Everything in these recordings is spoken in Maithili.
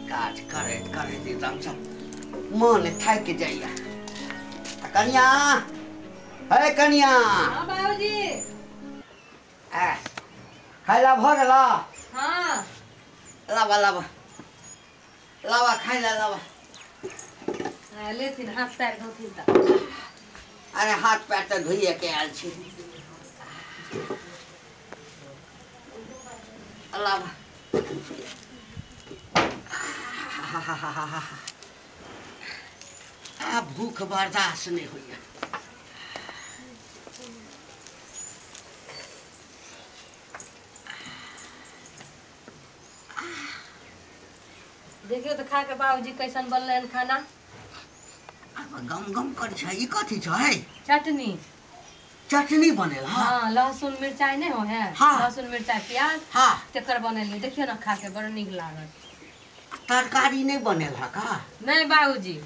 काज करैत करैत एकदमसँ मन थाकि जाइया। कनिया हे कनिया। हाँ बाबूजी। खाइ ला भऽ गेल? हाँ। लाबा लाबा लाबा खाइ ला लाबा। लेथिन हाथ पैर धोथिन त। अरे हाथ पैर तऽ धोइए के आयल छी। लाबा। आ भूख बर्दाश्त नहीं होइया। देखियो तो खा के बाबूजी कैसन बनलै हन खाना। गम गम कर छै। ई कथी छै? चटनी। चटनी बनेला? हाँ, लहसुन मिरचाई नहीं हो है। हाँ। लहसुन मिरचाई प्याज। हाँ। तेकर बनेली, देखियो ना खा के बड़ नीक लागत। तरकारी नहीं बनेला का? नहीं बाबूजी।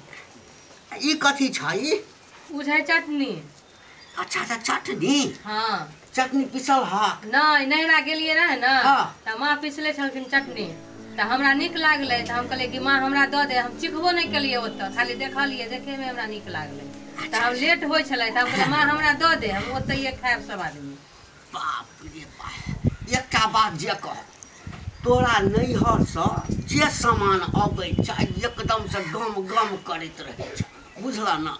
ई कथी छै? उ छै चटनी। अच्छा अच्छा चटनी। हाँ। चटनी पिसल हा? नहीं, नैहरा गेलियै रहे ना। हाँ। त माँ पिसले छलखिन चटनी, त हमरा नीक लागलै त हम कहलियै कि माँ हमरा दऽ दे। हम चिखबो नहीं केलियै ओतऽ, खाली देखलियै, देखेमे हमरा नीक लागलै। त हम लेट होइ छलै त हम कहलियै माँ हमरा दऽ दे, हम ओतहिए खायब सब आदमी। बाप रे बाप, एकटा बात जे कह, तोरा नैहरसँ जे सामान अबै छै एकदमसँ गम गम करैत रहै छै, बुझल ना?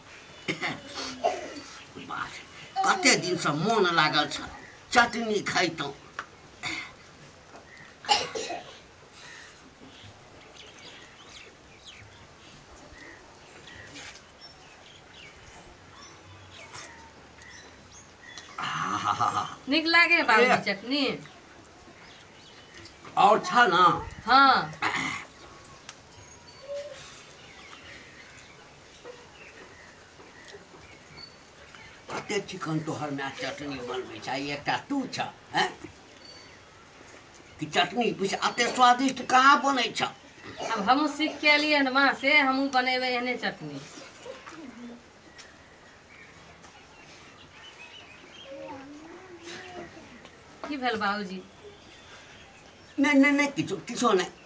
बात कते दिनसँ मोन लागल छल चटनी खैतहुँ। नीक लागे बाबूजी चटनी? और छ ना? हाँ। कते चिकन तोहर माय चटनी बनबै छै, एकटा तू छ हैं कि चटनी पूछ अते स्वादिष्ट कहाँ बनै छ? अब हमहूँ सीख के एलियै हन माँ से, हमहूँ बनेबै एहने चटनी। की भेल बाबूजी? नहीं नहीं नहीं किछो किछो नहीं।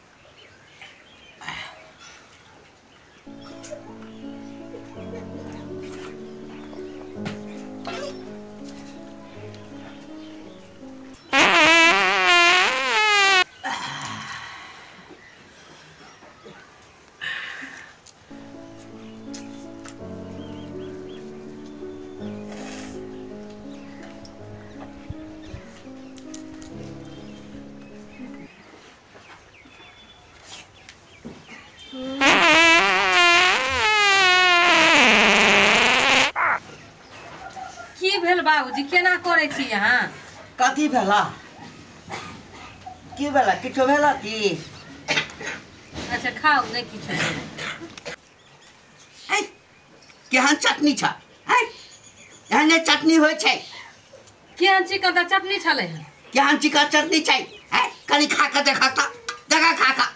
की भेल बाबूजी, केना करै छी अहाँ? कथी भेला? की भेला? किछो भेला की? अच्छा खाउ, नहीं किछो। ऐ केहन चटनी छ? ऐ एहने चटनी होइ छै? केहन चिकन त चटनी छलै हन। केहन चिकन चटनी छै? ऐ कनि खा के देखा त, देखा खा के।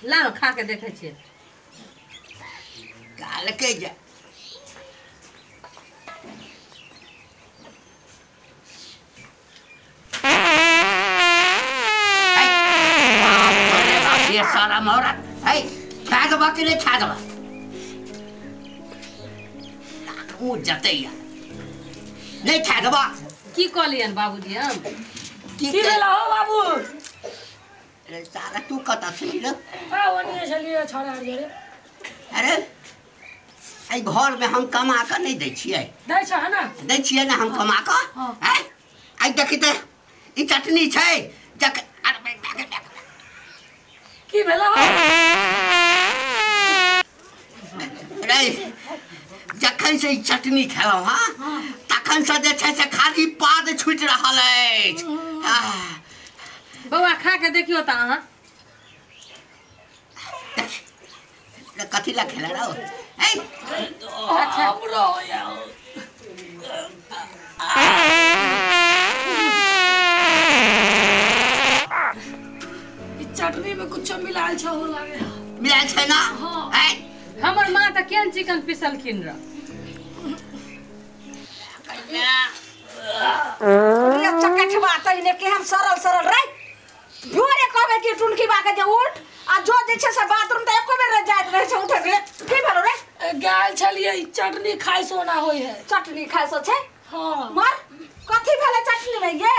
ला न खा के देखै छियै। कालके जे ये सारा मौरत है, खा देबा कि नहीं खा देबा? मुँह जतै नहीं खा देबा। की कहलियन बाबूजी हम? की भेला हो बाबू? अरे साला तू कतऽ छली रे? हां ओनिए छलियै छौड़ा आर जरे। अरे एहि घर में हम कमा कऽ नहीं दै छियै। दै छ ना? दै छियै ना हम कमा कऽ। हैं आइ देखी तऽ ई चटनी छै जक। की भेला हो? रे जखन से ई चटनी खेलहुँ हँ तखन से जे छै से खाली पाद छूटि रहल अछि। बौआ खा के देखियो त अहाँ। कथी ला खेला रहो? अच्छा चटनी में कुछ मिलायल छ हो लागे। मिलायल छै ना? हां। हमर माँ त केहन चिकन पिसलखिन र। ये चकठवा तहिने केहन सरल सरल रे। भोरे कहबै कि टुनकी बा के जे उठ आ जो जे छै से बाथरूम त एको देखलिए ई चटनी खाइ सोना होय है। चटनी खाइ सो छै? हां। मर कथि भेलै चटनी में ये?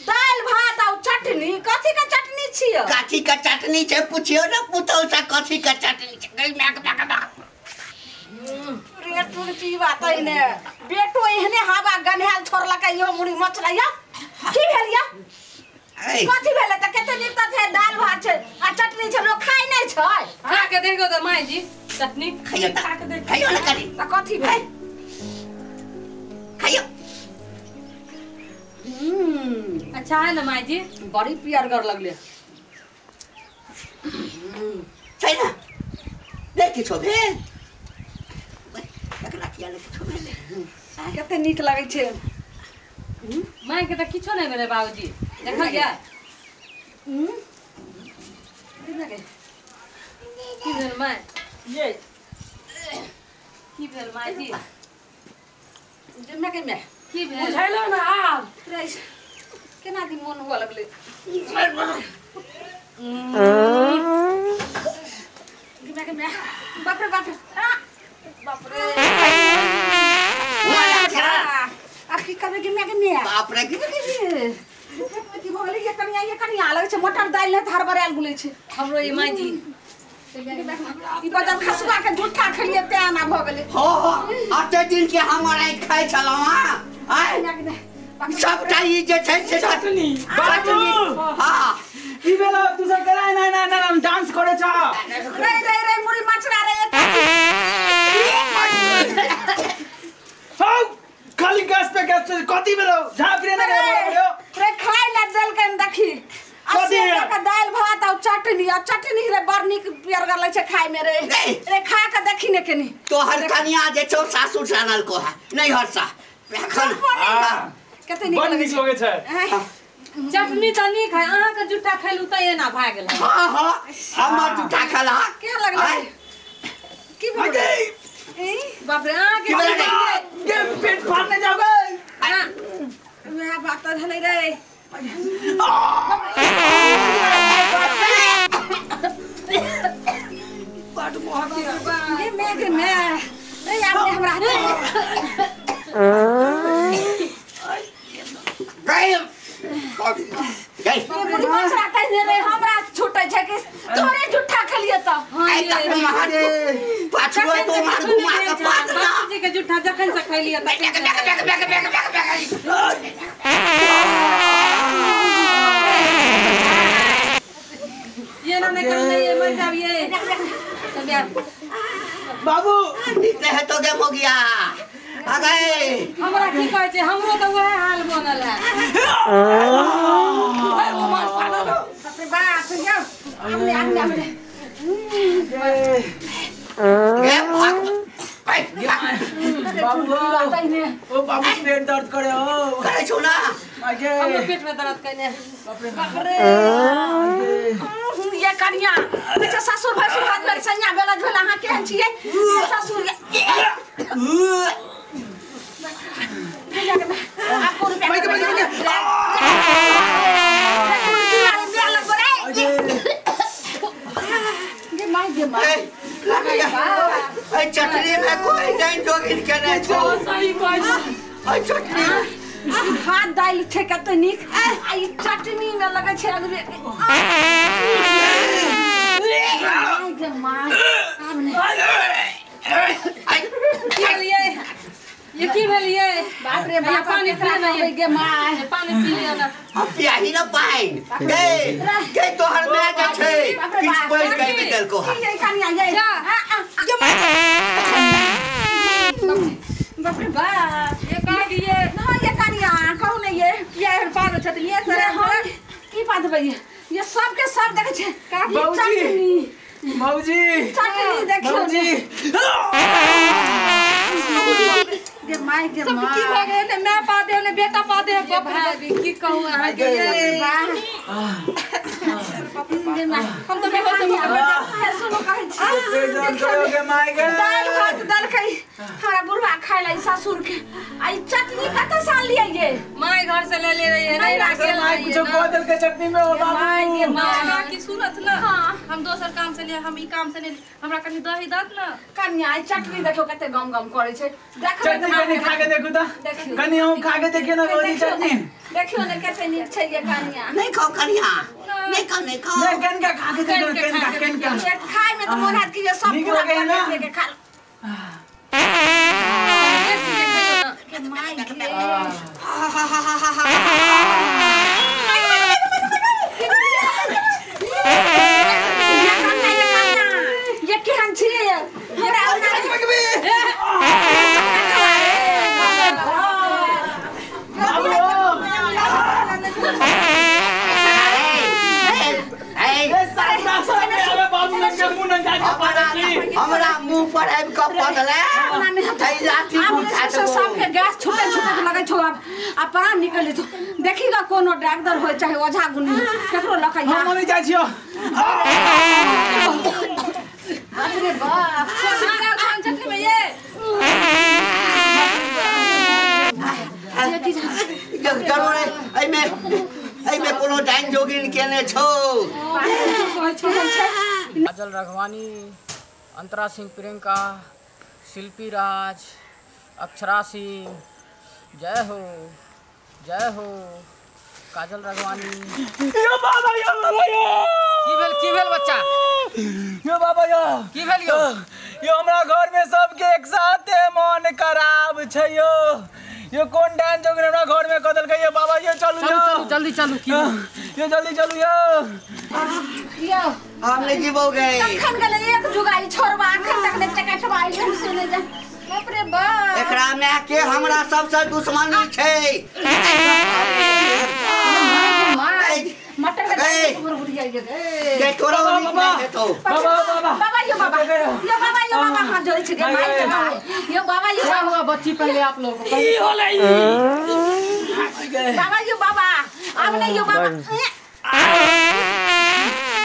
दाल भात आ चटनी, कथि के चटनी छियो? कथि के चटनी छै पुछियो ना पुतौ से कथि के चटनी छै। गई मैक मैक मैक रे तुलसी बात ने बेटो एहने हवा गन्हाल छोड़लकै यो मुड़ी मचलैया। की भेल या? कथि भेलै त कते नीक त छै दाल भात छै आ चटनी छै, लोक खाइ नै छै। खा के देखो त माई जी चटनी खाइयो खा के देख। खाइयो ना करी त कथि भेल? खाइयो। अच्छा है ना माई जी? बड़ी पियरगर लगले छै ना? नै किछो भेल एकरा किया नै किछो भेल? कते नीक लगै छै। माई के त किछो नै भेलै बाबूजी, देखलियै? की भेल माई? ये की भेल माई जी? जमे के में की भेल बुझैलो ना आब केना दिन मन हुआ लगले। गे में बाप रे बाप रे बाप रे आ की करबे गे में बाप रे की की भगले ये कनिया, ये कनिया लगै छै मटर दालि ने धरबरायल गुलै छै हमरो। ये माई जी ई बदल खसुआ के झूठा खेलिए ते आना भ गेलै। हो हो अते दिन के हमर आई खाइ छलौ। हां आय सबटा ई जे छै से चटनी चटनी। हां की भेलो तू सब केना ना ना ना डांस करे छ? रे रे रे मुड़ी मचरा रे। हौ खाली गैस पे गैस कथि भेलो? झापरे ना रे रे खाइ ला देलकन देखी अस्सी का दाल भात और चटनी, और चटनी रे बड़ नीक पियरगर लगै छै खाइ में रे। रे खा के देखी ने केनी तोहर कनिया जे छौ सासुर से आनल को है नहीं हरसा एखन कते नीक लगै छै। चटनी त नीक है, अहाँ के जूठा खेलू त एना भए गेल। हां हां हमर जूठा खेला केहन लगलै? की भेल? बाप रे अहाँ के के पेट फाड़ने जाबै। वएह बात त भेलै रे। बड मोहकी गे मैं गे मैं रे यार हमरा गई गई मुड़ी मचरा तै रे हमरा छूटै छै कि तोरे झूठा खेलिए त। हां पाछुआ तो मार घुमा के पात ना बाबूजी के झूठा जखन से खेलिए त back back back back back back. ये ना नहीं करने ये मर जाबिए बाबू नीक रहे तो गे मोगिया आ गए। हमरा की कहै छै हमरो त वएह हाल बनल है। ओ मार पागल हो। बाप रे बाप यौ आमने आमने आमने गे भाग बाबू ओ बाबू पेट दर्द करे हो करे छौ ना? आगे हमरो पेट में दर्द कने। बाप रे ये कनिया अच्छा ससुर भसुर हाथ में सैया बेला झोला अहाँ केहन छियै? ससुर आपको रुपया गे माई गे माई ए चटनी में कोई नहीं जोगिन के नहीं छौ। सही कहै छी। ए चटनी भात दालि छै कते नीक आ ई चटनी में लगै छै अगबे। गे माई आब नै की भेलियै? ये की भेलियै? बाप रे बाप पानी पी ले गे माई पानी पी लिअ ना। हम पियाही ना पानि गे गे तोहर my जे छै किछ पैन के देलको। की ये कनिया ये गे माई बाप रे बाप ये कह दिए ना ये कनिया कहू ने ये किया एहन पागल छथिन ये सर हम की पादबै ये सब के सब देखै छै बाबूजी बाबूजी चटनी देखियो बाबूजी गे माई गे सब माई की भऽ गेलै ने my पा दे ने बेटा पा दे। बाप रे की कहू अहाँ के गे माई हम त बेहोश हो गेल। सुनो कहै छी पेट दर्द करे गे माई गे दाल भात देलकै हमरा बुढ़वा खाय ला ससुर के आ ई चटनी कत साल लिए ये my घर से ले ले रही है नहीं राखे माय कुछ कह देल के चटनी में हो बाबू के मां की सुनत ना हम दोसर काम से ले हम ई काम से ले हमरा कनी दही दत ना कन्या ई चटनी देखो कते गम गम करे छै देखो चटनी कनी खा के देखू त कनी हम खा के देखियो ना गोरी चटनी देखियो ने कते नीक छै ये कन्या नहीं खाओ कन्या नहीं खाओ नहीं खाओ नहीं कन का खा के देखो कन का कन का खाय में तो मन हाथ की सब पूरा के खा के my हा हा हा हा हा ये केहन छी हमरा हमरा मुंह पर आबि के पड़ले सबके गैस छूटे छूटे लगै छौ आब आ प्राण निकल जेतौ देखी ग कोनो डॉक्टर होय चाहे ओझा गुनी केकरो लख हम नहीं जाइ छियो बाप रे बाप हमरा चटनी में ये जरूर एमे एमे कोनो डाइन जोगिन केने छौ काजल राघवानी, अंतरा सिंह प्रियंका, शिल्पी राज, अक्षरा सिंह, जय हो जय हो काजल राघवानी। यो बाबा यो बाबा यो की भेल बच्चा यो बाबा यो की भेल यो यो हमरा घर में सबके एक साथ मन खराब छै यो यो कोन डाइन जोगिन हमरा घर में कदल के यो बाबा यो चलू चलू चलू जल्दी चलू की यो जल्दी चलू यो यो हम नहीं जीवो गए कखन गेलै एक जुगाई छोड़बा अखन तक ने चकटवा आइल सुने जा बाप रे बाप एकरा में के हमरा सबसे दुश्मनी छै मटर के दाल उड़ उड़ जाई के तोरा नहीं हेतो बाबा बाबा बाबा यो बाबा यो बाबा यो बाबा हाथ जोड़ै छै गे माई के यो बाबा यो क्या हुआ बच्ची पहले आप लोगों को ई होलै बाबा यो बाबा अब नहीं यो बाबा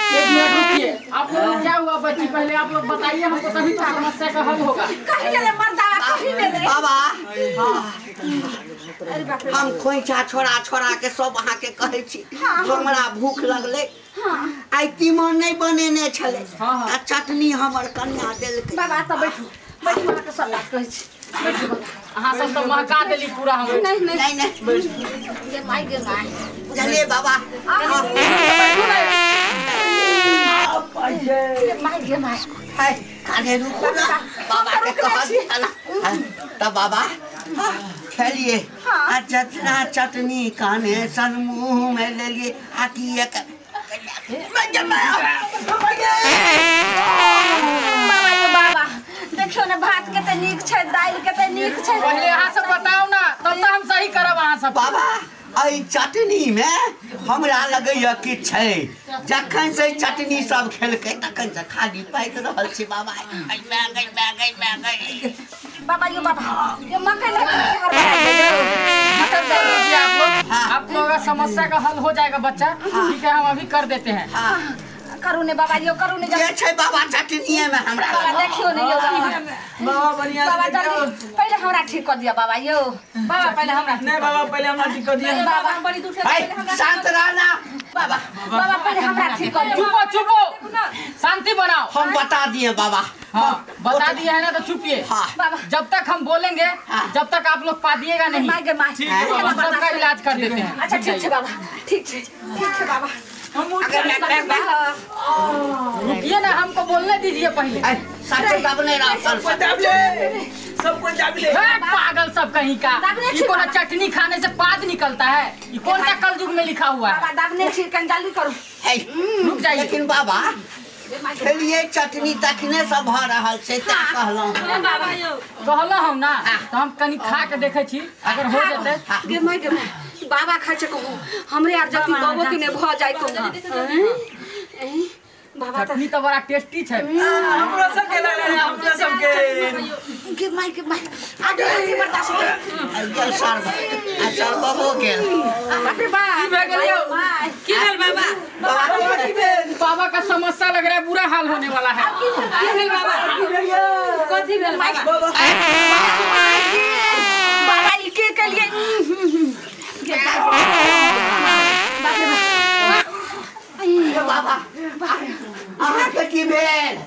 एक मिनट रुकिए आप लोगों क्या हुआ बच्ची पहले आप लोग बताइए हमको तभी तो समस्या का हल होगा। कहीं ले मर्दा कहीं ले बाबा अरे बाप रे हम खोइछा छोड़ा छोड़ा के सब अहाँ के कहै छी हमरा भूख लगलै आइ तीमन नहीं बनेने छलै आ चटनी हमर कन्या देलकै। बाबा त बैठू बैठू अहाँ के सब बात कहै छी बैठू बाबा अहाँ सब तो महका देली पूरा हम। नहीं नहीं नहीं नहीं ये माई गे माई बुझलिए बाबा ये माई गे माई हाय काने रुको ना बाबा के कह दिया ना तब बाबा खेलिए आ चटना चटनी काने सन मुंह में ले लिए आ की एक बाबा ये बाबा देखियो ने भात कते नीक छै दाल कते नीक छै पहले अहाँ सब बताओ ना तब तो हम सही करब अहाँ सब। बाबा एहि चटनी में हमरा लगैया कि छै जखन से चटनी सब खेलकै तखन से खाली पाकि रहल छै बाबा। बाबा यो बाबा ये मकई ले हर मटर दे दीजिए आप लोग। आप लोगों का समस्या का हल हो जाएगा बच्चा ठीक है हम अभी कर देते हैं। करू ने बाबा यो करू ने जे छै बाबा चटनीए में हमरा बाबा देखियो ने यो बाबा बाबा बढ़िया बाबा जल्दी पहले हमरा ठीक कर दिया बाबा यो बाबा पहले हमरा नहीं बाबा पहले हमरा ठीक कर दिया बाबा बड़ी दुख है शांत रहना बाबा बाबा पहले हमरा ठीक कर दिया। चुपो चुपो शांति बनाओ। हम बता दिए बाबा। हाँ बता दिए है ना तो चुपिए। हाँ बाबा जब तक हम बोलेंगे जब तक आप लोग पा दिएगा नहीं हम सबका इलाज कर देते हैं। अच्छा ठीक है बाबा ठीक है ठीक है बाबा रुकिए ना हमको बोलने दीजिए पहले। सबको दाब ले पागल सब कहीं का। ये कौन चटनी खाने से पाद निकलता है ये कौन सा कलयुग में लिखा हुआ है। बाबा दाबने छी जल्दी करू रुक जाइए। लेकिन बाबा खेलिए चटनी तखने सब भ रहल छै तैं कहलहुँ। कहलहुँ हम ना तो हम कनी खा के देखे छी अगर हो जेतै। गे my गे my बाबा खाइ छै कहू हमरे आर जति बाबो के ने भ जाय कहू। चटनी तो बड़ा टेस्टी छै। हमरा सबके लागल, हमरा सबके के माय के माय आगे आगे बर्दाश्त गेल सर आ सर बाबो गेल। बाप रे बाप की भए गेल यौ? की भेल बाबा? बाबा की भेल? बाबा का समस्या लग रहा है, बुरा हाल होने वाला है। की भेल बाबा? कथी भेल बाबा? बाबा ई के के लिए बाबा अहाँ के की भेल?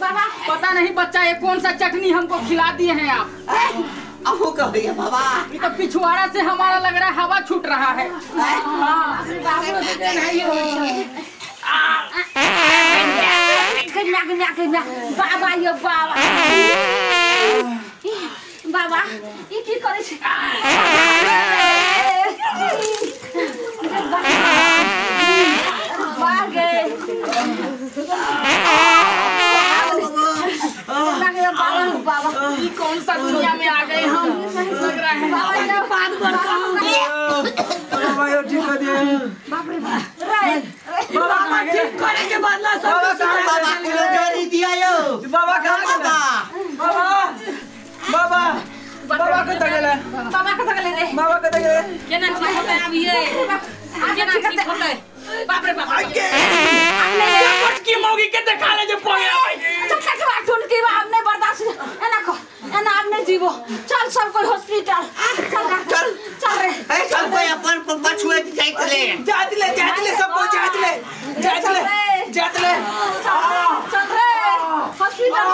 बाबा पता नहीं बच्चा ये कौन सा चटनी हमको खिला दिए हैं आप। अहू कहिए बाबा, ये तो पिछवाड़ा से हमारा लग रहा है हवा छूट रहा है। हाँ बाबा ये बाबा बाबा ई की करै छै? बाबा ये कौन सा दुनिया में आ गए हम, लग रहा है बाबा यो ठीक कर दिए। बाप रे बाप बाबा ठीक करे के बदला सब बाबा को जरी दिया यो। बाबा कहां गेला? बाबा बाबा बाबा कत गेला? बाबा कत गेले रे? बाबा कत गेले? केना ठीक होतै आब ये? केना ठीक होतै? बाप रे बाप पटकी मौगी के देखा ले जे पगे चल कटवा टुनकी बा, हम नहीं बर्दाश्त एना को एना हम नहीं जीवो। चल सब कोई हॉस्पिटल चल चल चल रे। ए सब कोई अपन पछुए जाइत ले जात ले जात ले सब कोई जात ले जात ले जात ले चल रे हॉस्पिटल।